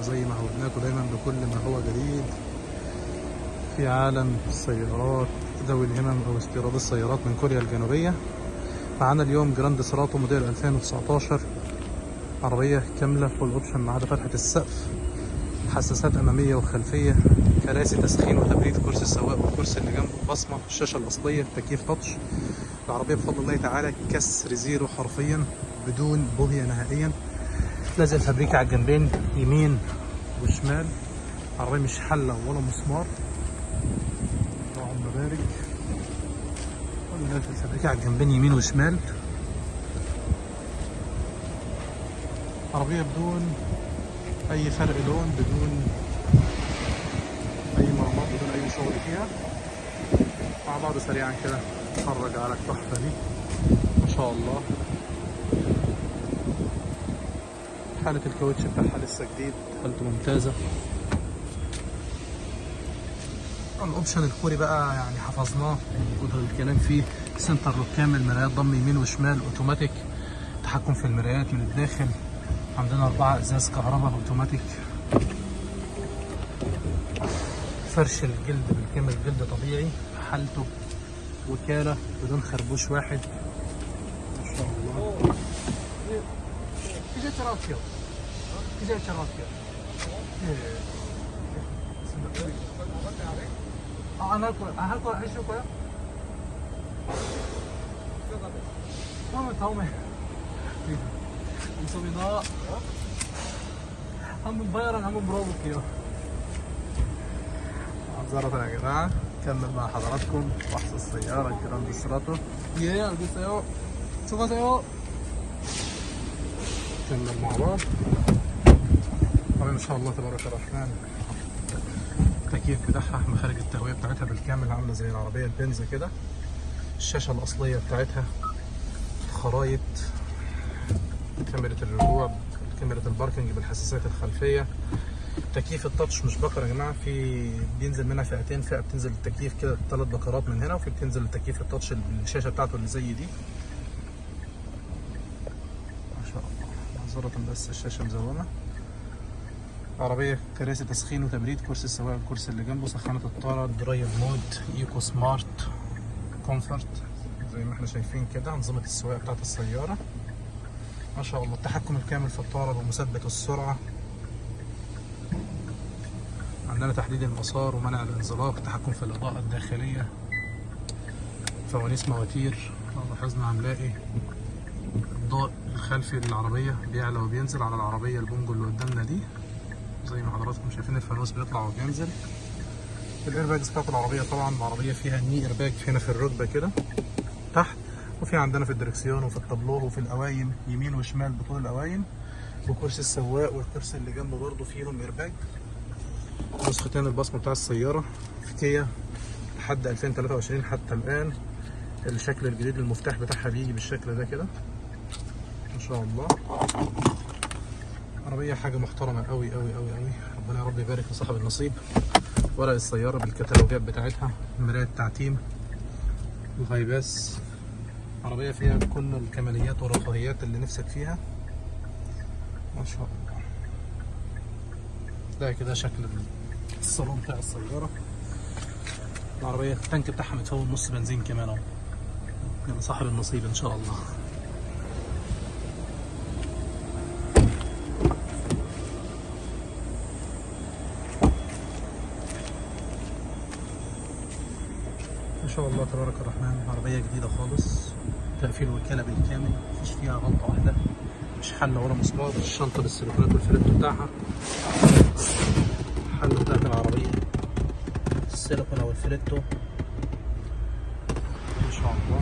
زي ما عودناكم دايما بكل ما هو جديد في عالم السيارات ذوي الهمم او استيراد السيارات من كوريا الجنوبية. معانا اليوم جراند سيراتو موديل 2019، عربية كاملة full option ما عدا فتحة السقف، حساسات امامية وخلفية، كراسي تسخين وتبريد، كرسي السواق والكرسي اللي جنبه، بصمة، الشاشة الأصلية، تكييف touch. العربية بفضل الله تعالى كسر zero حرفيا بدون بوهية نهائيا، لازق الفابريكا على الجنبين يمين وشمال. العربية مش حلة ولا مسمار، اللهم بارك. لازق الفابريكا على الجنبين يمين وشمال. عربية بدون أي فرق لون، بدون أي مرمات، بدون أي شغل فيها. مع بعض سريعا كده نتفرج على التحفة دي ما شاء الله. حالة الكاوتش بتاعها لسه جديد، حالته ممتازة. ال option الكوري بقى يعني حفظناه من كتر الكلام فيه. center lock كامل، مرايات ضم يمين وشمال اوتوماتيك، تحكم في المرايات من الداخل. عندنا 4 ازاز كهرباء اوتوماتيك، فرش الجلد بالكامل جلد طبيعي، حالته وكالة بدون خربوش واحد ما شاء الله. 감사합니다. 한번 바야랑 한번 물어볼게요. معذرة يا جماعة، نكمل مع حضراتكم فحص السيارة الجراند سيراتو. 예, 알겠어요. 수고하세요. نكمل مع بعض. طبعا ما شاء الله تبارك الرحمن، التكييف بتاعها، مخارج التهوية بتاعتها بالكامل عاملة زي العربية البنز كده. الشاشة الأصلية بتاعتها، خرايط، كاميرا الرجوع، كاميرا ال parking بالحساسات الخلفية، تكييف ال touch مش بكرة يا جماعة، في بينزل منها فئتين، فئة بتنزل التكييف كده 3 بكرات من هنا، وفي بتنزل التكييف ال touch الشاشة بتاعته اللي زي دي ما شاء الله. معذرة بس الشاشة مزومة. عربية كراسي تسخين وتبريد، كرسي السواق، الكرسي اللي جنبه، سخانة الطارة، drive mode، eco smart، comfort زي ما احنا شايفين كده. أنظمة السواقة بتاعت السيارة ما شاء الله، التحكم الكامل في الطارة بمثبت السرعة، عندنا تحديد المسار ومنع الانزلاق، تحكم في الإضاءة الداخلية، فوانيس مواتير. لو لاحظنا هنلاقي الضوء الخلفي للعربية بيعلى وبينزل على العربية البونجو اللي قدامنا دي، زي ما حضراتكم شايفين الفانوس بيطلع وبينزل. ال airbags بتاعت العربية، طبعا العربية فيها knee airbag هنا في الركبة كده تحت، وفي عندنا في الدركسيون وفي الطابلوه وفي القوايم يمين وشمال بطول القوايم، وكرسي السواق والكرسي اللي جنبه برضه فيهم ايرباج. نسختين البصمة بتاع السيارة في كيا لحد 2023 حتى الان. الشكل الجديد للمفتاح بتاعها بيجي بالشكل ده كده ما شاء الله. عربية حاجة محترمه قوي قوي قوي قوي، ربنا يا رب يبارك لصاحب النصيب. ورق السيارة بالكتالوجات بتاعتها، مراية التعتيم، الهايباس. عربية فيها كل الكماليات والرفاهيات اللي نفسك فيها ما شاء الله. ده كده شكل الصالون بتاع السيارة. العربية التانك بتاعها متفول نص بنزين كمان اهو، يعني صاحب النصيب ان شاء الله. ما شاء الله تبارك الرحمن، عربية جديدة خالص، تقفيل وكالة بالكامل، مفيش فيها غلطة واحدة، مش حلة ولا مسمار. الشنطة بالسيليكونات والفريتو بتاعها، الحلة بتاعت العربية السيليكون أو الفريتو ما شاء الله.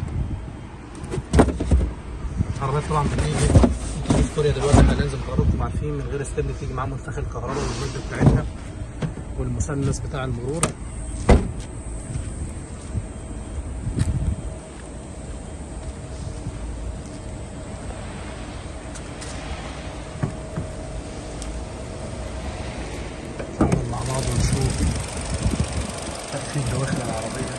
العربية طبعا بتيجي في كوريا دلوقتي حاليا زي ما حضراتكم عارفين من غير استبن، بتيجي معاها منفخ الكهرباء والمادة بتاعتها والمثلث بتاع المرور. مع بعض ونشوف تقفيل دواخل العربية.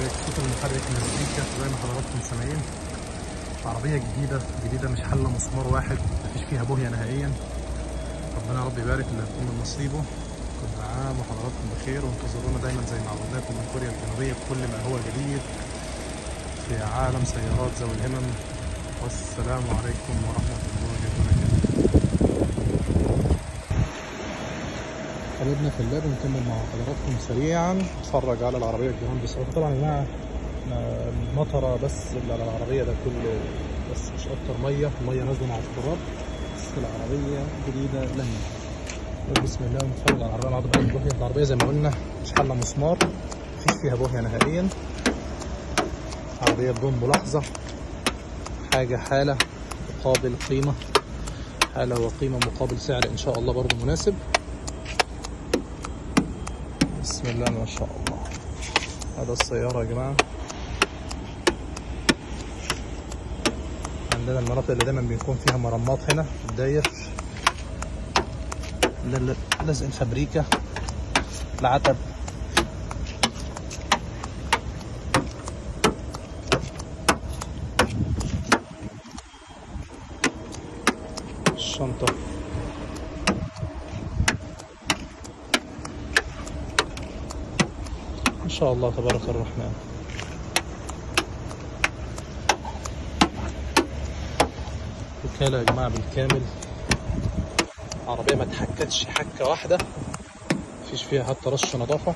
المحرك، صوت المحرك مزيكا زي ما حضراتكم سامعين. عربية جديدة جديدة، مش حلة مسمار واحد، مفيش فيها بوهية نهائيا. ربنا يا رب يبارك اللي هتكون من نصيبه. كل عام وحضراتكم بخير، وانتظرونا دايما زي ما عودناكم من كوريا الجنوبية بكل ما هو جديد في عالم سيارات ذوي الهمم. والسلام عليكم ورحمة الله وبركاته. حبيبنا في الله، بنكمل مع حضراتكم سريعا. نتفرج على العربية الجراند سيروكو. طبعا يا جماعة المطرة بس اللي على العربية ده كله، بس مش أكتر، مية المية نازلة مع التراب، بس العربية جديدة لنا. بسم الله ونتفرج على العربية مع بعض. البوهية العربية زي ما قلنا مش حلة مسمار، مفيش فيها بوهية نهائيا. عربية بدون ملاحظة، حاجة حالة مقابل قيمة، حالة وقيمة مقابل سعر إن شاء الله برضو مناسب. بسم الله ما شاء الله. هذا السيارة يا جماعة. عندنا المناطق اللي دايما بيكون فيها مرمات هنا الداير، لزق الفابريكا، العتب. الشنطة. إن شاء الله تبارك الرحمن. وكالة يا جماعة بالكامل، عربية ما اتحكتش حكة واحدة، مفيش فيها حتى رش نظافة.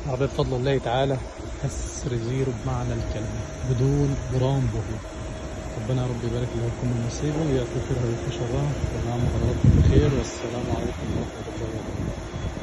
عربية بفضل الله تعالى كسر زيرو بمعنى الكلمة، بدون جرام بوهية. ربنا يا رب يبارك لكم من نصيبه ويعطي خيرها ويكفي شرها. كل عام وحضراتكم بخير، والسلام عليكم ورحمة الله وبركاته.